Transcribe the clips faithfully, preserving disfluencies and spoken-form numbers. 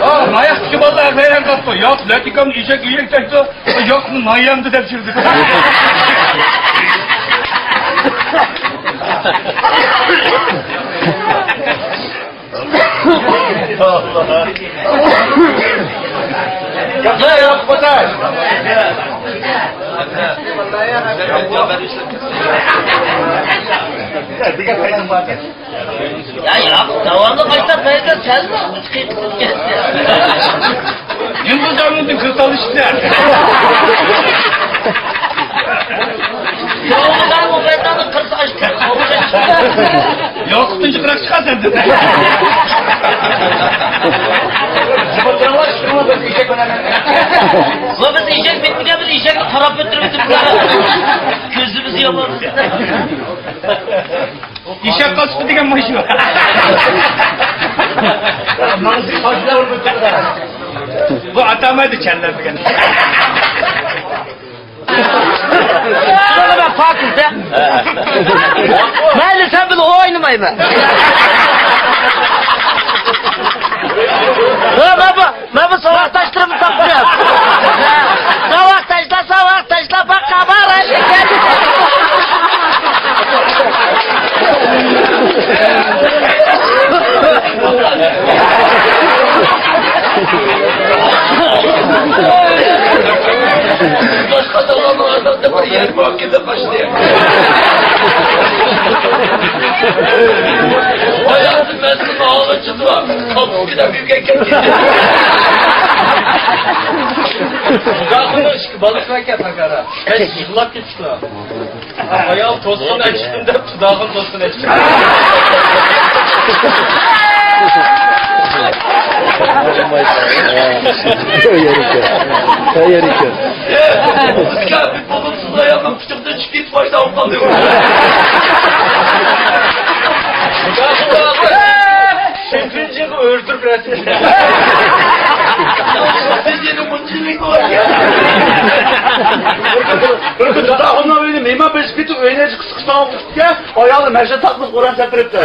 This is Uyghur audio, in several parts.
ئا، ماياقتىكى بالىلار ھەيران قاپتۇ. ياق، لەتىكام ئېشەك ئېشەك دەپتۇ. ياق، نايامدى دەپ يۈردى. ياق، ياق، خوتاي. يا، ياق، داۋاملىق ئايتساق، بەزىدە سەللا ئۇچۇپ كېتىپ كەتتى. يۇلدۇز ئالمىدىن كىرتالىشىپتە. يۇلدۇز ئالمىدىن كىرتالىشىپتە. ياقۇپتىن جىقراق چىقار سەن دېدى. ۋە بىز ئېشەك مىنمىگەن، بىز ئېشەكنى قاراپ ئۆتتۈرۈۋېتىپلا. كۆزىمىز يامان. ئېشەك قاسقۇ دېگەن مانا شۇ. بۇ ئاتامايدۇ چەنلەر دېگەن. شۇنىڭغا مەن پاكىز دە. مەيلى، سەن بىلەن ئوينىمايمەن. ھە، مەن بۇ، مەن بۇ ساۋاقداشلىرىمنى تاپتىم. ساۋاقداشلار، ساۋاقداشلار، باققا بارايلى. باشقا داۋاملاردا بىر يەر مۇھاكىمە باشلىدى. ھاياتىم مەزمۇنى ھالىچىدۇ. قاپۇسكىدا بۈگەن كەتكەن. ئىككى بالىسى بار ئىكەن، پاكارا. يىغلاپ كېتىپتۇ. ئايال توسقۇن ئەچىشتىن دەپ، تۇداغىن توسقۇن ئەچىشتىن. يەرىكەن. يەرىكەن. بولۇپسىز، ئايالنىڭ قۇچىقىدىن چۈشۈپ كېتىپ پايدا بولۇپ قالدى. شىنجىڭغا ئۆلتۈرۈپ رەسىم. شىنجىڭنىڭ مۇنچىلىك بار. بىر كۈن دۇداخۇننىڭ ئۆيىنى مېھمان بېسىپ كېتىپ، ئۆينى ئېچىپ قىسقا ساڭا ئۇتۇپكەن، ئايالى مەشە تاقمىسى قورام سەپىرىپتۇ.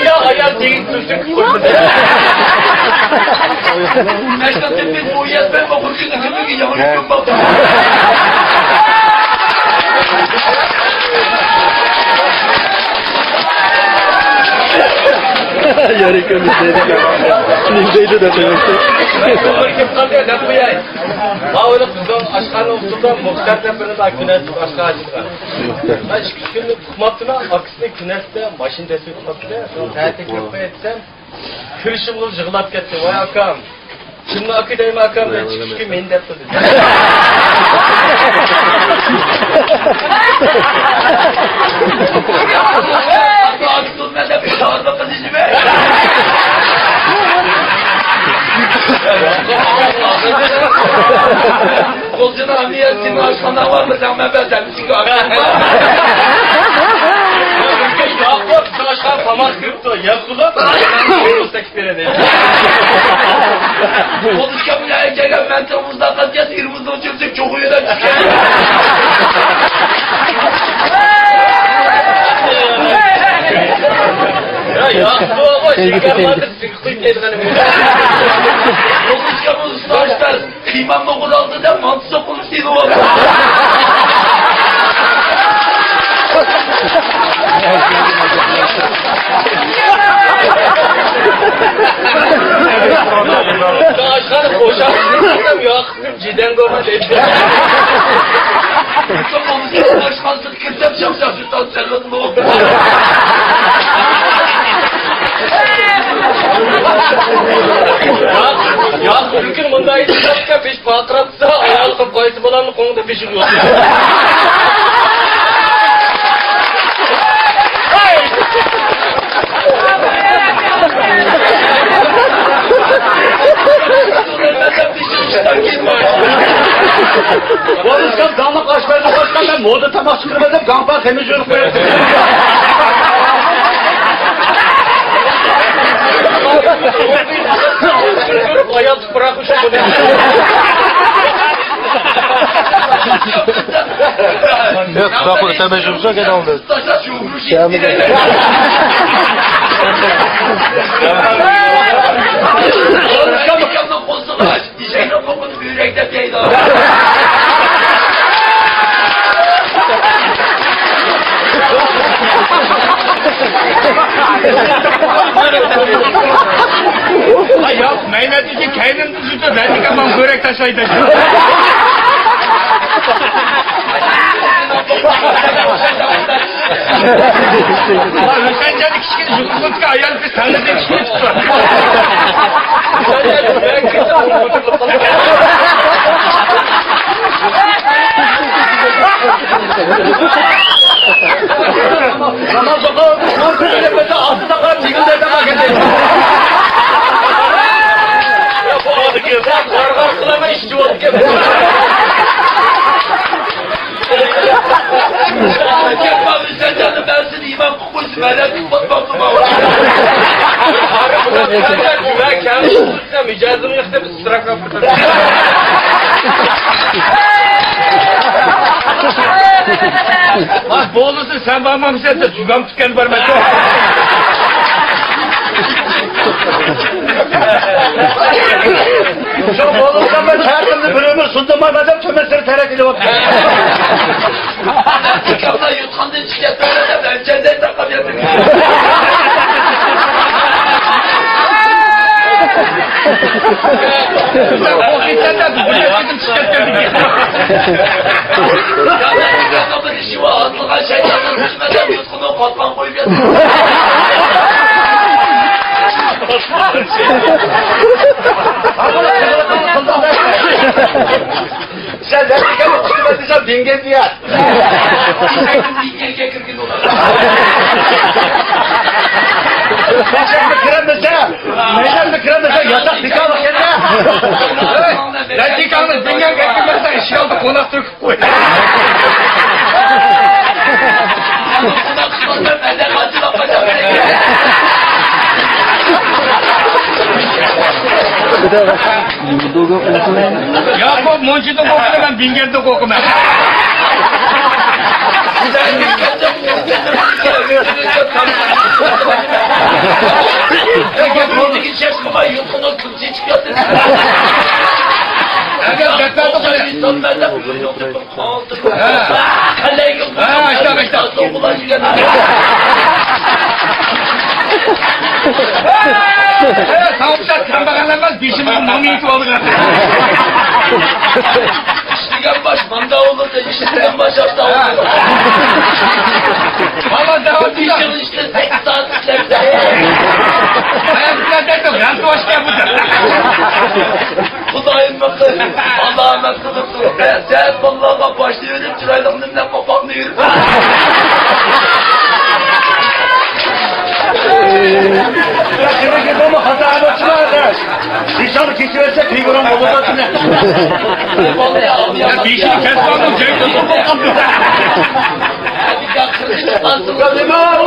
يا ئايال دېگىن تۈرتۈك قويمىدى. مەشرەپتىن بىز بۇ يەتمەي ئوخۇر كۈنى كۈنلۈكى ياڭرىپ كۆپ بولدى. يەرى كۆمۈش دەيدىكەن. نېمە دەيدۇ دەپ ئويلاپتۇ. بىر كىم قالدى دەپ قوياي. ماۋۇلۇق بىزنىڭ ئاشخانا ئۇستىدا مۇختەر دەپ بىرى بار، كۈنەس ئاشخانا ئاچىدىغان. مەن ئىككى ئۈچ كۈنلۈك ئۇقماپتىمەن، ئاكىسىنى كۈنەستە ماشىنا دەسسىۋېتىپ قاپتۇ. سائەتتە كىرىپ قوياي دېسەم، كۈلۈشۈم بولۇپ يىغلاپ كەتتى. ۋاي ئاكام، كىمنى ئاكا دەيمەن، ئاكام دەپ چىقىشكە مېنى دەپتۇ دېدى. قولچىدا ئەمنىيەت سېنىڭ ئاشخاناڭ بارمۇ؟ سەن مەن بەرسەم ئىچىگە ئاكام بار. ياقۇپ، بىزنىڭ ئاشخانا تاماق كىرىپتۇ، يەپ بولۇپ، تەكلىپ بېرەي. قولچىدا بىلەن كەلگەن مەن تۇرمۇزدا قالغان ئېرىمىزنىڭ چۆپچەك چوغۇيىدا چۈشكەن. يا، ياقۇپ، شېكەر بار دەپ سىگىپ قويۇپ كەلگەنىم. قولچىدا بولسا، قىيمامنى ئوغرى ئالدى دەپ مانتا سوقۇلۇپ سېلىۋالدى. ئاشخانا بوشاپ كەتسەم ياقۇپنىڭ جىدەڭگوما دەيدۇ. ئاشخانىسىغا كىرسەم شاپ شاپ شۇ تال چەللىدىمۇ. ياق، ياق، بىر كۈن مۇنداق ئېيتىپ بېشى پارقىراپ، ئايال قىلىپ قايسى بالامنى قوڭدا بېشىغا يوق. بولۇشقان داڭلىق ئاشپەزنى قوشقان مەن مودا تاماق چىقىرىمەن دەپ گاڭپا قېمىز يۆلۈپ قويۇپتۇ. ئايال تۇپراق ئۈچۈن بۇنى. ياق، تۇپراق ئۆتەلمەي يۈرسەك، يەنە ئالدى. ئىشەكنىڭ قوپىنى بۆرەك دەپ يەيدۇ. ئاي، ياق، مەينەتتىكى كەينىمدە زۇتۇ رەدىكال ماڭا بۆرەك تاشلايدۇ. ۋاي، ئۆتكەن يەردە كىچىككىنە يۇقىرىلىقتىكى ئايال بىز تەڭلىدىن كىچىككىنە چىقتى. مىجەزىم يىقىپ ئىستىراك قىلىپ. ۋاي، بولدى، سەن بارمامسەن، جۇگام تىكەن بارمايدۇ. شۇ بولۇپلا مەن ھەر كۈنى بىر ئۆمۈر سۇندۇرمايمەن دەپ تۆمۈر سىر تەرەت ئېلىۋاتىمەن. سەن نەدىكەن ئوقۇشتۇرما دېسەم، دىنگە دېيەر. مەيدانغا كىرەم دېسە، مەيدانغا كىرەم دېسە، ياتاق دىكانلىق يەردە. رەدىكالنى دىنگە كەتكۈزمەسەڭ، ئىشىك ئالدىدا قوناق تۆكۈپ قوي. ياقۇپ، مۇنچىدىن قورقىدۇ، مەن بىڭگەندىن قورقىمەن. ئىشلىگەن باش ماندا بولىدۇ، ئىشلىگەن باش ئاشتا بولىدۇ. ئىشلىگەن ئىشتە سەككىز سائەت ئىشلەيدۇ. خۇدايىم، ئالامەت قىلىپ تۇرۇپ، سەت بالىلارغا باشلىۋېلىپ، چىرايلىق نېمىلەپ قاپاقنى يۈرۈپ. بېشىنى كېسىۋەتسە، پىگۇرام بولىدۇ. يا، بېشىنى كەسىۋالدىم، جەڭ قىلسۇن بولغاندۇ. يا، نېمە ئۇ؟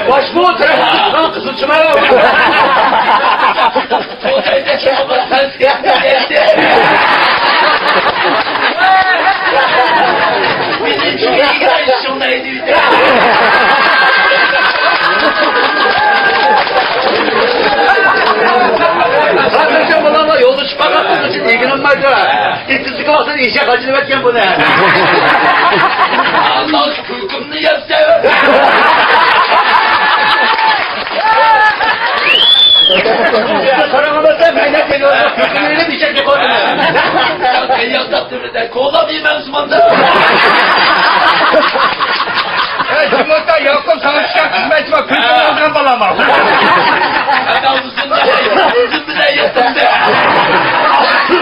باش بۇ، قىزىلچىما. يولدا چىققان ئىگىلەنمەيدۇ. ئېتىزدىكى ۋاقتىدا ئېشەك ھاجىلىۋەتكەن بۇنى. كۈلكۈمنى يەپسەن. قاراڭلىسا مەينەت كېلىۋاتىدۇ، كۈلكۈمنى يەپ ئېشەككە قويدۇم. كولا دېمەمسىمان. ئەي، جۇمۇرتا ياقۇپ، ساڭا چىققان خىزمەتچى بار، كۈلكۈمنى ئالغان بالام. ئەنە ئۇزۇن بىلەن يېتىمدى.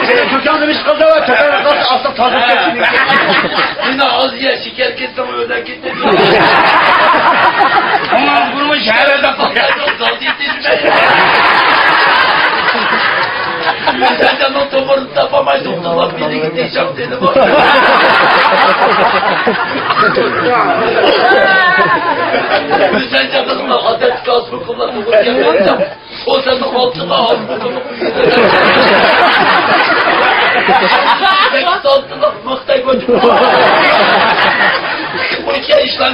سېنىڭ كۆكەڭنى ئىش قىلدى ۋە كۆكەڭنى قىلسا ئاستىغا تازىلىپ كەتتى. مېنى ئاز يە، شېكەر كەتسەڭ ئۆلۈپ كېتىمەن. ئامان بۇرۇن شەھەردە قالغان. ئۆزەنجاننىڭ تومۇرىنى تاپالماي دوختۇرلار بېلىگە تېشىپ تېلىپ. ئۆزەنجان قىزىمنىڭ ئادەتتىكى ئاسپىركۇللار توغرا كەلمەيدۇ. ئۇ سەننىڭ ئالدىڭغا ئالدىڭغا بەك ئالدىڭغا مىختەك ئوچۇق. قويچە ئىشلار.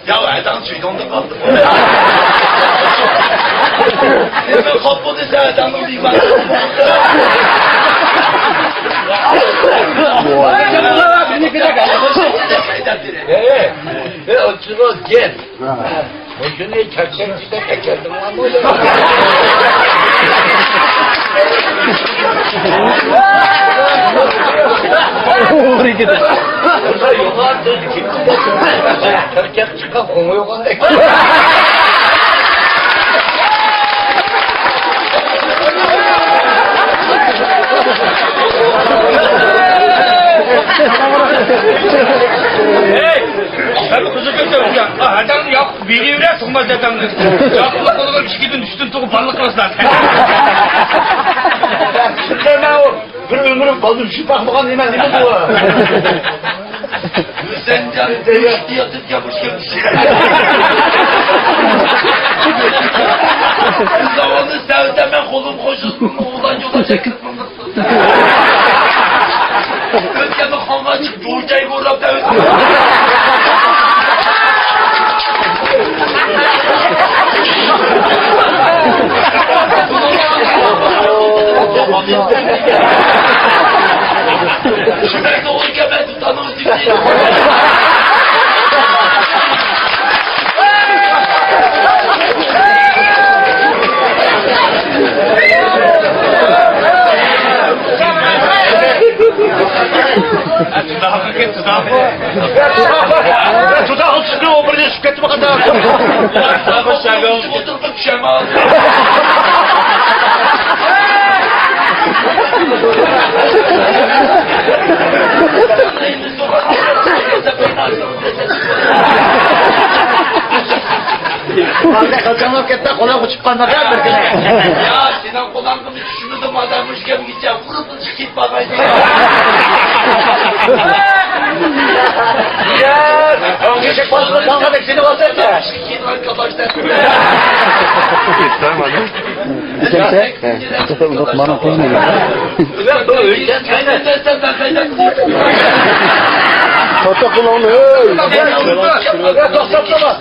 يا ئادەم سۈيدۈڭدە قالدى. نېمە قاپقۇ دېسە، ئادەمنىڭ دىۋانى. ئۆچىغىز گەپ. بۇ كۈنى چاكچاكچىدەك ئەكەلدىڭلارمۇ؟ ئوغرى كېتىپ. بۇندا يوغان سۆزى كىم؟ تەركەپ چىققان قوڭغا يوغاندەك. ھەي! ھەم قىزىق ئۆتۈپ، ھەدەڭنى ياق، بېرىۋېرە، تۇغماس ھەدەڭنى. ياق، قولىغا ئىككىدىن، ئۈچتىن تۇغۇپ، بالىلىق قىلىسىلەر. شۇنداق مەن ئۇ بىر ئۆمۈرۈم بالدۇر چۈشۈپ باقمىغان نېمە، نېمە بۇ؟ ھۈسەنجان، ئۆيدە ياتىدىكەن بۇ كىشى. بىر زاۋالنى سەۋدە مەن قولۇم قوشۇلسۇن، ئۇلان يولدا چەكسىز. ئۆتكەندە خانغا چىقىپ جوجايغا ئۇرلاپ دەۋېتىپ. شۇنداق توغرا كەلمەيدۇ. قانداق قاچاڭلاپ كەتتى، قولى قوچۇپ قالمىغان بىر كۈنى. يا، سېنىڭ قولۇڭغا چۈشمىدىم، ئادەم مۇشۇ گەپكىچە ئۇرۇپ كېتىپ باقايلى. يا، ئۆڭگۈشۈك بالىسىنى تاڭغاندەك سېلىۋاتاتتى. كېتىۋەر، كاپاشتار. ئىشەنسە، ھە، ئۇنداق مانا قىلمايدۇ. توختاپ قېلىڭ، ھەي! توختاپ قېلىڭ.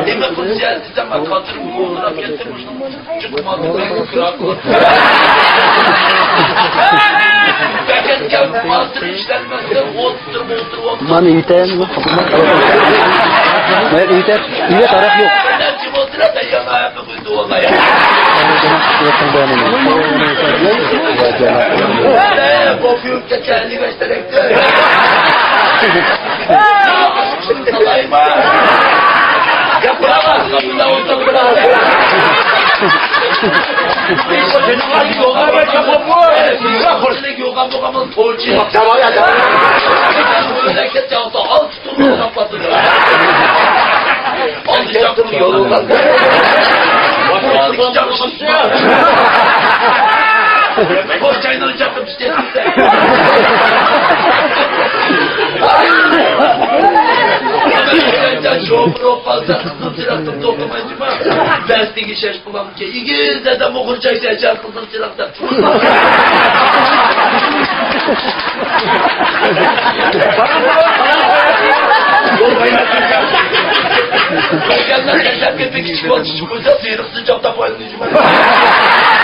نېمە قىلسا دېسەم، مەن كاتىر مۇڭغۇراپ كەتتىم. مانا ئۆيتەم. مانا ئۆيتەم. ئۆيدە تاراق يوق. ئىگىز دەدەم ئوغۇرچە ئىچەر قىزىل چىراغ دەپ. كىچىك بولسا چىقىپ قويسا، سېرىقسىز چاپتاپ ئايلىنىشى مۇمكىن.